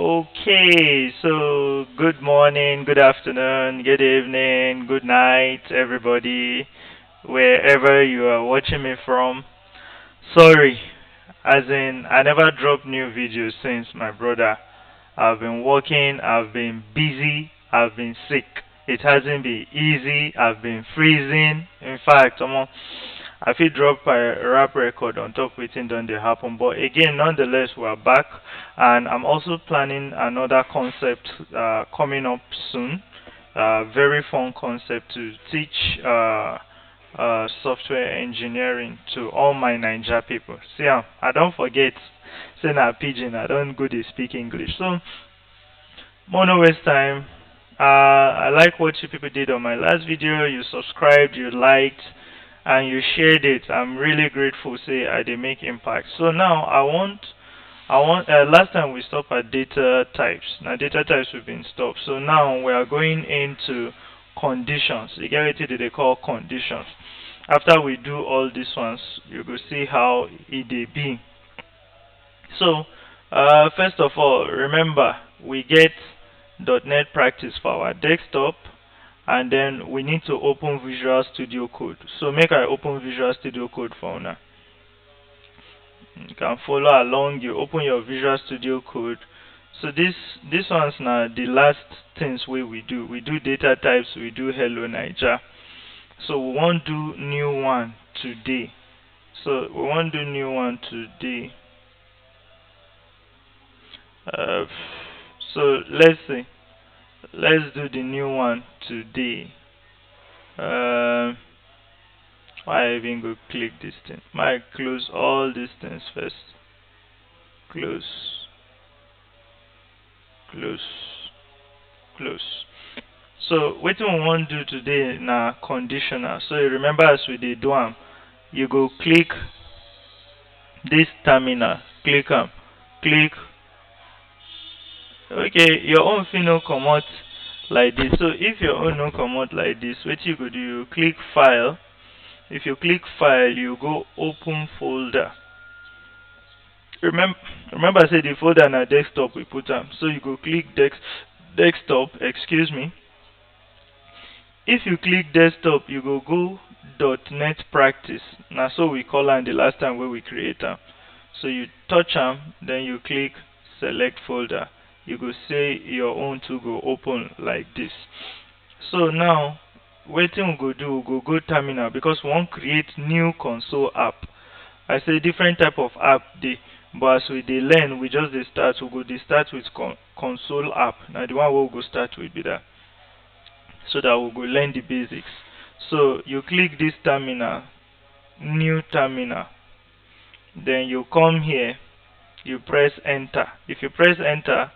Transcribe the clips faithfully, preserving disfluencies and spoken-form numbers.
Okay, so good morning, good afternoon, good evening, good night, everybody, wherever you are watching me from. Sorry, as in, I never dropped new videos since, my brother. I've been working, I've been busy, I've been sick. It hasn't been easy. I've been freezing. In fact, omo, I fit drop a rap record on top wetin don dey happen. But again, nonetheless, we are back, and I'm also planning another concept uh, coming up soon. Uh, very fun concept to teach uh, uh, software engineering to all my Naija people. See, um, I don't forget, say na pidgin, I don't go dey speak English. So, more no waste time. Uh, I like what you people did on my last video. You subscribed, you liked, and you shared it. I'm really grateful. Say I dey make impact. So now I want, I want. Uh, last time we stopped at data types. Now data types we've been stopped. So now we are going into conditions. You get what they call conditions. After we do all these ones, you go see how it dey be. So, uh, first of all, remember we get dot net practice for our desktop, and then we need to open Visual Studio Code. So make I open Visual Studio Code for now. You can follow along. You open your Visual Studio Code. So this this one's now the last things we we do. We do data types. We do Hello Naija. So we won't do new one today. So we won't do new one today. Uh, so let's see. Let's do the new one today. Uh, why I even go click this thing? Might close all these things first. Close. Close. Close. So wetin we wan do today na conditional. So you remember as we dey do am, you go click this terminal, click am, click. Okay, your own fit no comot like this. So if your own no comot like this, wetin you go do? You click file. If you click file, you go open folder. Remember, remember say the folder na desktop we put am. So you go click dex desktop, excuse me. If you click desktop, you go go dot net practice. Na so we call am the last time wey we create am. So you touch am, then you click select folder. You go say your own too go open like this. So now, wetin we go do? We go go terminal because we wan create new console app. I say different type of app dey, but as we dey learn, we just dey start. We go dey start with con console app. Na the one wey we go start with be that, so that we go learn the basics. So you click this terminal, new terminal. Then you come here, you press enter. If you press enter,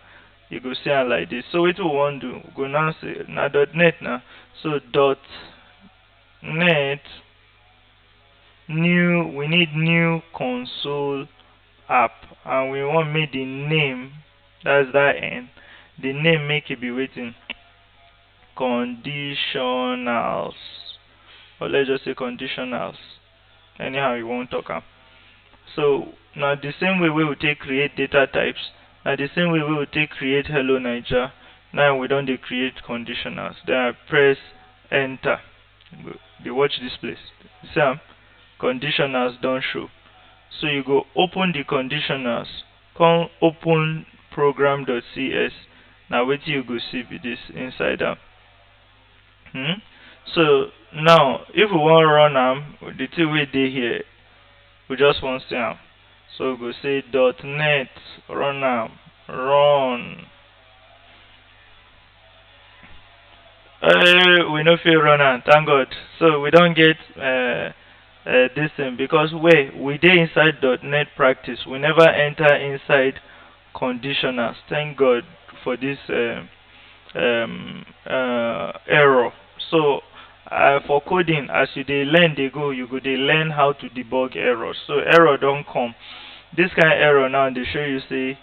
you go see am like this. So wetin we wan do? We go now say na dot net now. So dot net new, we need new console app, and we wan make the name, that's that N, the name make e be wetin? Conditionals. Or let's just say conditionals. Anyhow you wan talk am. So na the same way wey we take create data types, na the same way wey we take create Hello Naija. Now we don dey create conditionals. Then I press enter. Dey watch this place. You see am? Conditionals don show. So you go open the conditionals, come open program dot C S. Na wetin you go see be this inside am. Hmm? So now, if we wan run am, the thing wey dey here, we just wan see am. So we go say dot net, run am, run. Uh, we no fit run am, thank God. So we don get uh, uh, this thing because wey we dey inside dot net practice, we never enter inside conditionals. Thank God for this um, um, uh, error. So uh, for coding, as you dey learn dey go, you go dey learn how to debug errors. So error don come. This kind error now dey show you say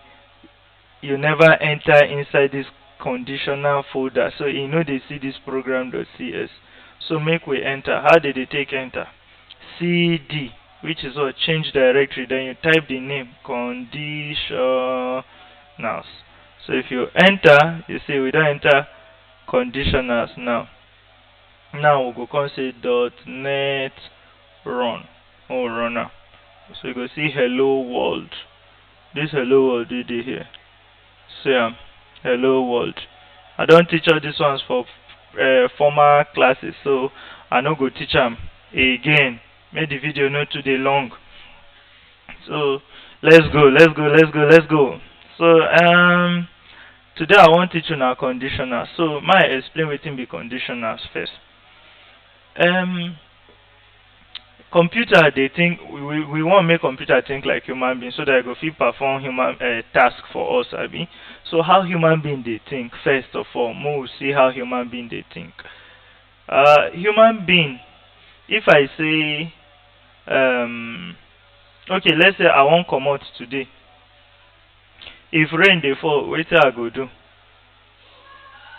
you never enter inside this conditional folder, so e no dey see this program dot C S. So make we enter. How dey dey take enter? C D, which is what? Change directory. Then you type the name, conditionals. So if you enter, you see we don enter conditionals now. Now we go come say dot net run. Oh, run now. So you go see hello world. This hello world dey dey here. See am, hello world. I don teach all these ones for uh, former classes, so I no go teach am again. Make the video no too dey long. So let's go, let's go, let's go, let's go. So um, today I wan teach una conditional. So make I explain wetin be conditionals first. Um, computer dey think, we, we, we wan make computer think like human being so that e go fit perform human uh, task for us, abi. So how human being dey think, first of all, make we see how human being dey think. Uh, human being, if I say, um, okay, let's say I wan comot today. If rain dey fall, wetin I go do?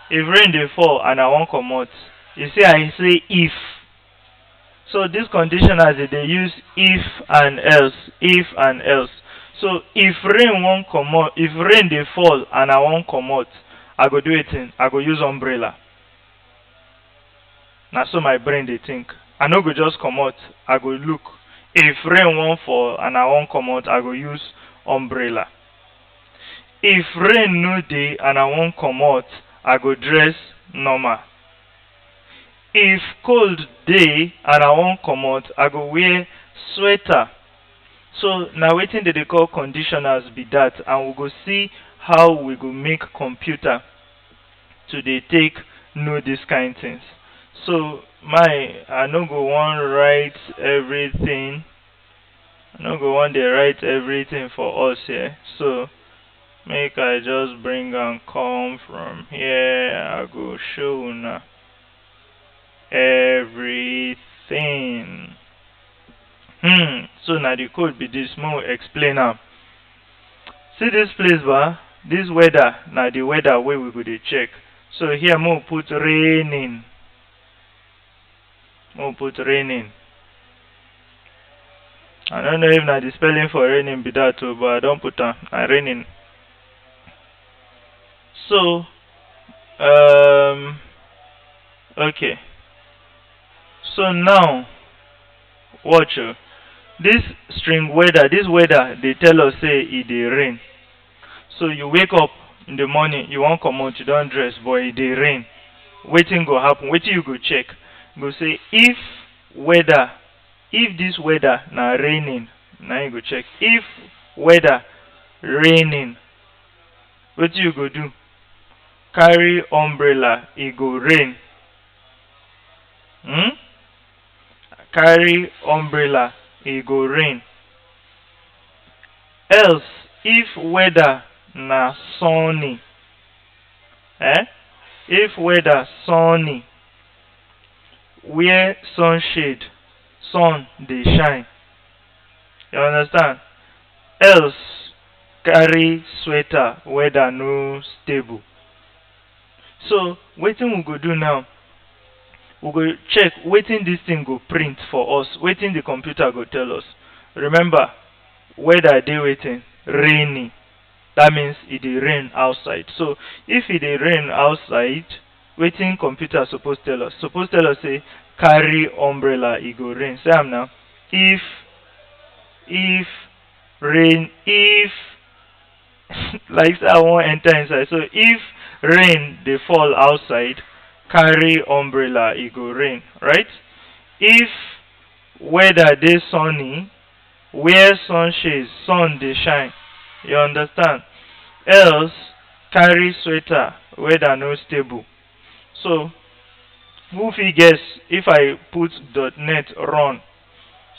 If rain dey fall and I wan comot, you see I say if. So this conditionals dey dey use if and else, if and else. So if rain wan comot, if rain dey fall and I wan comot, I go do wetin? I go use umbrella. Na so my brain dey think. I no go just comot, I go look. If rain wan fall and I wan comot, I go use umbrella. If rain no dey and I wan comot, I go dress normal. If cold dey and I wan comot, I go wear sweater. So na wetin dem dey call conditionals be that, and we go see how we go make computer to dey take know this kind things. So my, I no go wan write everything. I no go wan dey write everything for us here. So make I just bring am come from here. I go show una everything. Hmm, so na the code be this. Make we explain am. See this place, ba? This weather na the weather wey we go dey check. So here make we put raining. Make we put raining. I no know if na the spelling for raining be that o, but I don put am. Na raining. So um, okay. So now watch o. This string weather, this weather dey tell us say e dey rain. So you wake up in the morning, you wan comot, you don dress, but e dey rain. Wetin go happen? Wetin you go check? You go say if weather, if this weather na raining, na you go check. If weather raining, wetin you go do? Carry umbrella, e go rain. Hmm? Carry umbrella, e go rain. Else, if weather na sunny, eh? If weather sunny, wear sunshade, sun dey shine. You understand? Else, carry sweater, weather no stable. So wetin we go do now? We go check wetin this thing go print for us, wetin the computer go tell us. Remember, weather dey wetin? Rainy. That means e dey rain outside. So if e dey rain outside, wetin computer suppose tell us? Suppose tell us say carry umbrella, e go rain. See am now. If, if rain, if like say I wan enter inside. So if rain dey fall outside, carry umbrella, e go rain, right? If weather dey sunny, wear sunshade, sun dey shine. You understand? Else, carry sweater, weather no stable. So who fit guess if I put dot net run,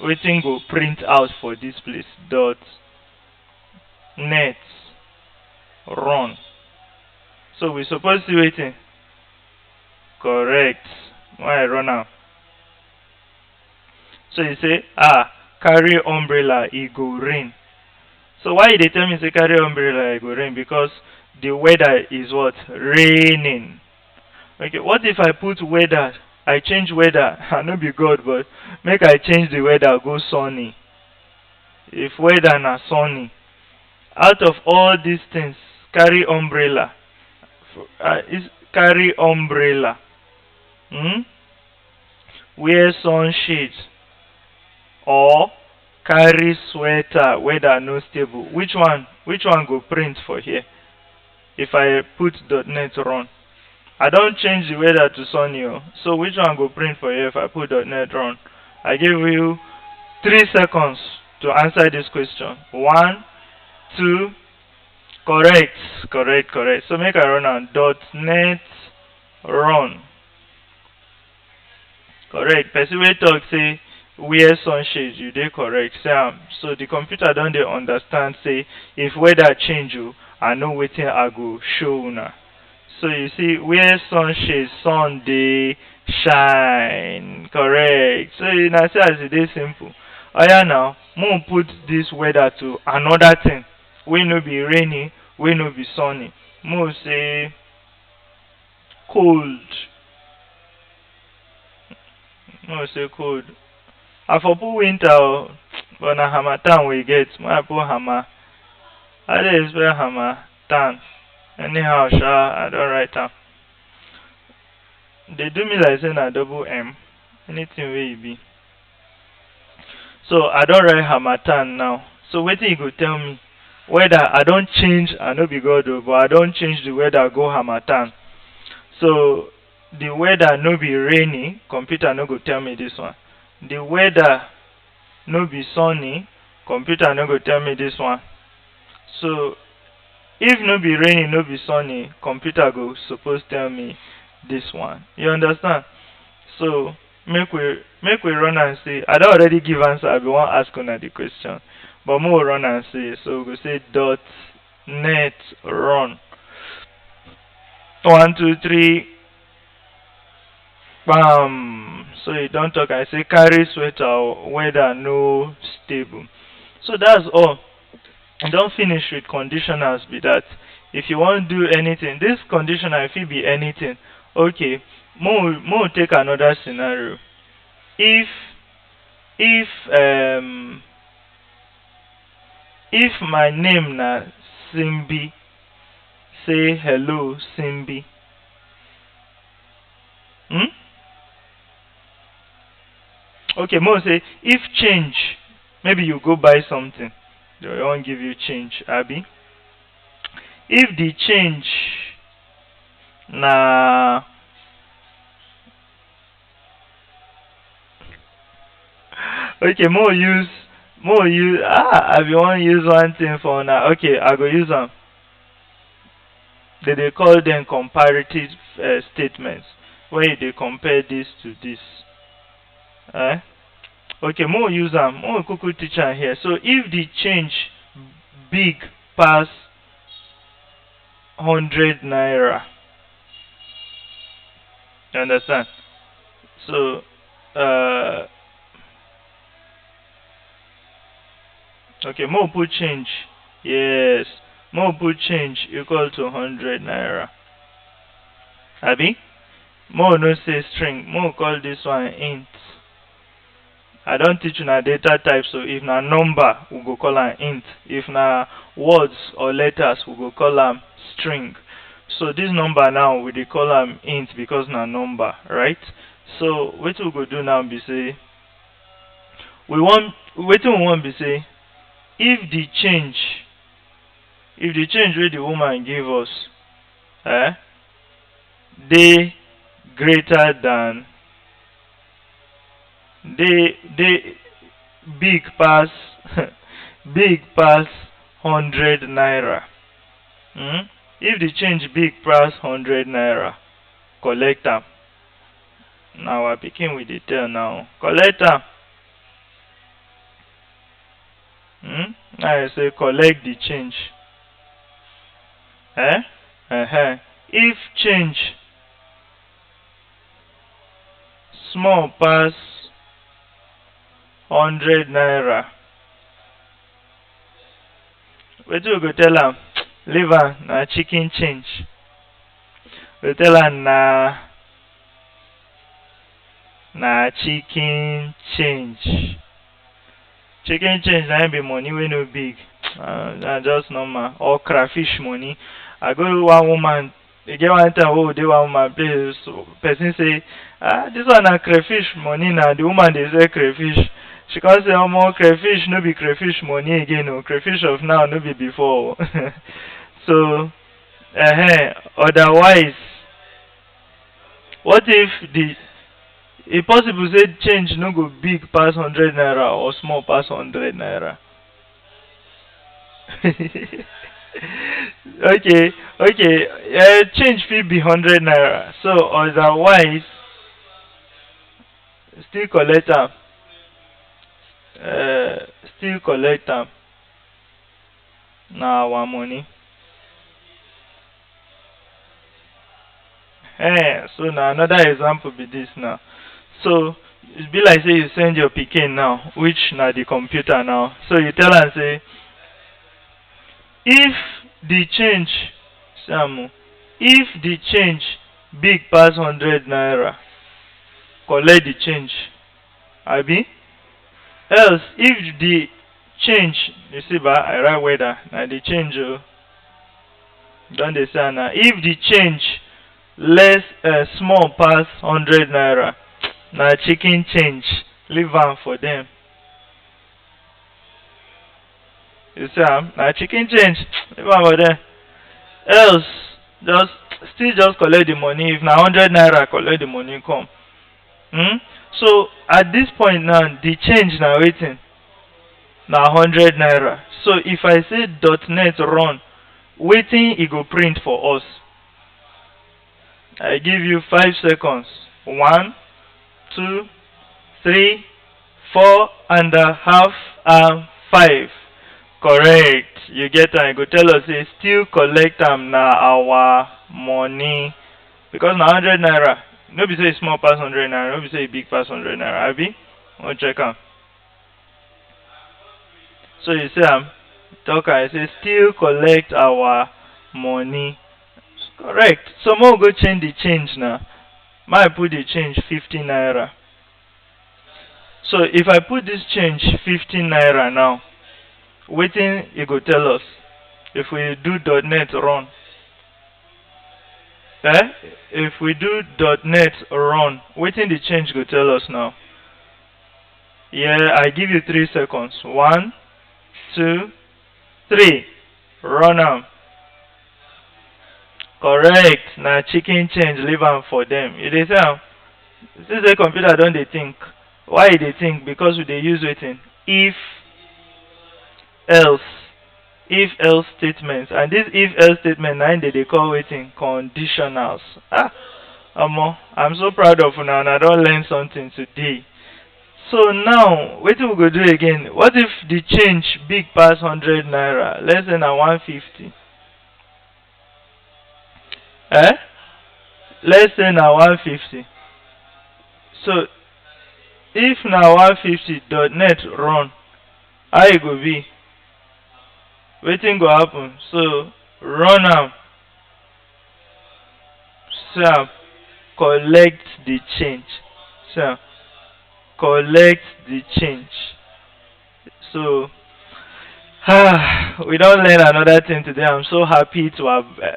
wetin go print out for this place? Dot net run. So we suppose see wetin? Correct. Why I run am? So you say, ah, carry umbrella, e go rain. So why you dey tell me say carry umbrella, e go rain? Because the weather is what? Raining. Okay, what if I put weather, I change weather? I no be God, but make I change the weather go sunny. If weather na sunny, out of all these things, Carry umbrella. F- Uh, is carry umbrella. Hmm? Wear sunshade or carry sweater. Weather no stable. Which one? Which one go print for here? If I put dot net run, I don change the weather to sunny o. So which one go print for here if I put dot net run? I give you three seconds to answer this question. One, two, correct, correct, correct. So make I run am. Dot net run. Correct. Person wey talk say wear sunshade, you dey correct. See am. So the computer don dey understand say if weather change o, I know wetin I go show una. So you see, wear sunshade, sun dey shine. Correct. So you na see as e dey simple. Oya now, mo put this weather to another thing wey no be rainy, wey no be sunny. Mo say cold. No say cold. I for put winter o, but na harmattan we get. Make I put hammer. I dey spell hammer tan. Anyhow sha, I don write am. Dey do me like say na double M. Anything wey e be. So I don write harmattan now. So wetin e go tell me? Weather, I don change, I no be God o, but I don change the weather go harmattan. So the weather no be rainy, computer no go tell me this one. The weather no be sunny, computer no go tell me this one. So if no be rainy, no be sunny, computer go suppose tell me this one. You understand? So make we, make we run and see. I don already give answer. I be wan ask una the question, but make we run and see. So we go say dot net run. One, two, three. Bam. So you don talk. I say carry sweater o, weather no stable. So that's all. I don finish with conditionals be that. If you wan do anything, this conditional fit be anything. Okay, mo mo take another scenario. If if um if my name na Simbi, say hello Simbi. Hmm? Okay, mo say if change, maybe you go buy something, they wan give you change, abi? If the change na, okay, mo use, mo use, ah, I be wan use one thing for una. Okay, I go use am. They dey call them comparative uh, statements, when you dey compare this to this. Eh? Okay, mo use am. Mo kuku teach am here. So if the change big pass hundred naira, you understand? So uh, okay, mo put change. Yes, mo put change equal to hundred naira. Abi? Mo no say string. Mo call this one int. I don teach una data type, so if na number, we go call am int. If na words or letters, we go call am string. So this number now, we dey call am int because na number, right? So wetin we go do now be say, we wan, wetin we wan be say, if the change, if the change wey the woman give us, eh, dey greater than, dey dey big pass big pass hundred naira. Hmm? If the change big pass hundred naira, collect am. Na our pikin we dey tell now. Collect am. Hmm? Now I say collect the change. Eh? Uh-huh. If change small pass hundred naira, wetin we go tell am? Leave am, na chicken change. We tell am na, na chicken change. Chicken change na im be money wey no big. Uh, na just normal. Or crayfish money. I go one woman, e get one time wey we dey one woman place, so person say, "Ah, this one na crayfish money na, the woman dey sell crayfish." She come say, "Omo, crayfish no be crayfish money again o, crayfish of now no be before o." So, uh, otherwise, what if the, e possible say change no go big pass hundred naira or small pass hundred naira? Okay, okay, uh, change fit be hundred naira. So otherwise, still collect am. Uh, still collect am. Na our money. Eh, so na another example be this now. So e be like say you send your pikin now, which na the computer now. So you tell am say, if the change, see am o, if the change big pass hundred naira, collect the change. Abi? Else, if the change, you see ba, I write weather, na the change o. Don dey see am na. If the change less, uh, small pass hundred naira, na chicken change. Leave am for them. You see am? Na chicken change. Leave am for them. Else, just, still just collect the money. If na hundred naira, collect the money come. Hmm? So at this point now, the change na wetin? Na hundred naira. So if I say dot net run, wetin e go print for us? I give you five seconds. One, two, three, four and a half, and five. Correct. You get am. E go tell us say still collect am, na our money. Because na hundred naira. No be say e small pass hundred naira, no be say e big pass hundred naira, abi? Wan check am. So you see am, talk am, e say still collect our money. Correct. So make we go change the change now. Make I put the change fifty naira. So if I put this change fifty naira now, wetin e go tell us if we do dot net run? Eh? If we do dot net run, wetin the change go tell us now? Yeah, I give you three seconds. One, two, three. Run am. Correct. Na chicken change, leave am for them. You dey see am? See say computer don dey think. Why e dey think? Because we dey use wetin? If, else. If else statements. And this if else statement, na im dem dey call wetin? Conditionals. Ah, omo, I'm so proud of una. Una don learn something today. So now, wetin we go do again? What if the change big pass hundred naira? Let's say na one fifty. Eh? Let's say na one fifty. So if na one fifty, dot net run, how e go be? Wetin go happen? So run am. See am, collect the change. See am, collect the change. So, ah, we don learn another thing today. I'm so happy to have, eh,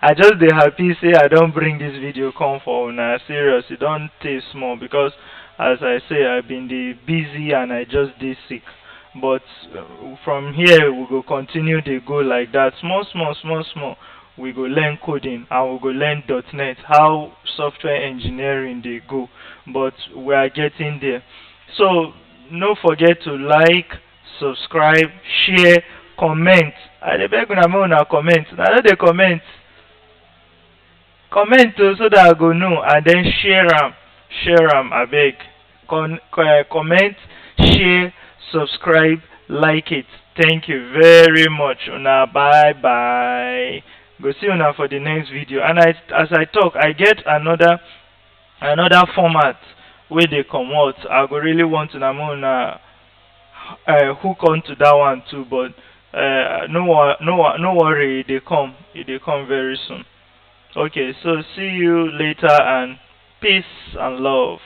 I just dey happy say I don bring this video come for una. Serious, e don tey small because, as I say, I been dey busy and I just dey sick. But, uh, from here, we go continue dey go like that. Small, small, small, small, we go learn coding and we go learn dot net, how software engineering dey go. But we are getting there. So, no forget to like, subscribe, share, comment. I dey beg una make una comment. Una no dey comment. Comment o, so that I go know, and then share am. Share am, abeg. Con-, co-, eh, comment, share, subscribe, like it. Thank you very much. Una bye bye. Go see una for the next video. And I, as I talk, I get another, another format wey dey comot. I go really want una make una, eh, hook on to that one too. But, eh, no wo-, no wo-, no worry, e dey come. E dey come very soon. Okay, so see you later and peace and love.